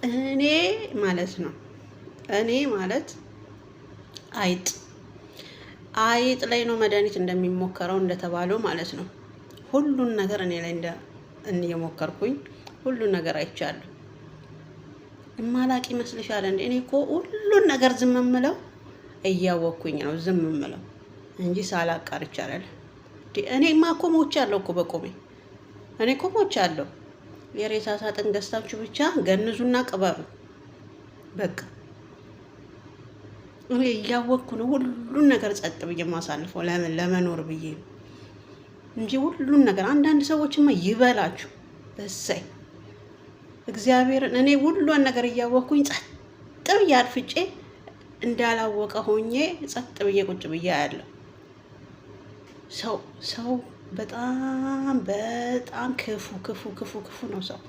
እኔ ማለት ነው፣ እኔ ማለት አይጥ አይጥ ላይ ነው መድኃኒት እንደሚሞከረው እንደተባለው ማለት ነው። ሁሉን ነገር እኔ ላይ እየሞከርኩኝ ሁሉን ነገር አይቻለሁ። እማላቅ ይመስልሻል እንዴ? እኔ እኮ ሁሉን ነገር ዝም እምለው እያወቅኩኝ ነው ዝም እምለው እንጂ ሳላቅ ቀርቼ አይደለም። እኔማ እኮ ሞቻለሁ እኮ በቆሜ፣ እኔ እኮ ሞቻለሁ። የሬሳ ሳጥን ገዝታችሁ ብቻ ገንዙና ቅበሩ። በቃ እኔ እያወቅኩ ነው ሁሉን ነገር ጸጥ ብዬ ማሳልፈው። ለምን? ለመኖር ብዬ ነው እንጂ ሁሉን ነገር። አንዳንድ ሰዎችማ ይበላችሁ እሰይ እግዚአብሔርን፣ እኔ ሁሉን ነገር እያወቅኩኝ ጸጥ ብዬ አድፍጬ እንዳላወቀ ሆኜ ጸጥ ብዬ ቁጭ ብዬ ያለው ሰው በጣም በጣም ክፉ ክፉ ክፉ ክፉ ነው ሰው።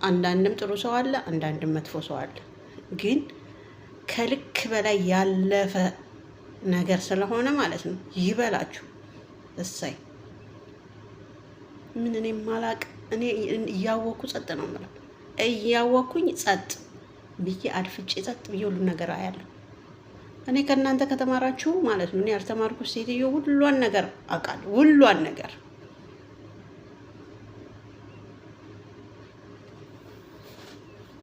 አንዳንድም ጥሩ ሰው አለ፣ አንዳንድም መጥፎ ሰው አለ። ግን ከልክ በላይ ያለፈ ነገር ስለሆነ ማለት ነው ይበላችሁ። እሰይ ምን እኔ ማላቅ፣ እኔ እያወኩ ጸጥ ነው የምለው። እያወኩኝ ጸጥ ብዬ አድፍጬ ጸጥ ብዬ ሁሉን ነገር አያለሁ። እኔ ከእናንተ ከተማራችሁ ማለት ነው። እኔ ያልተማርኩት ሴትዮ ሁሏን ነገር አውቃለሁ። ሁሏን ነገር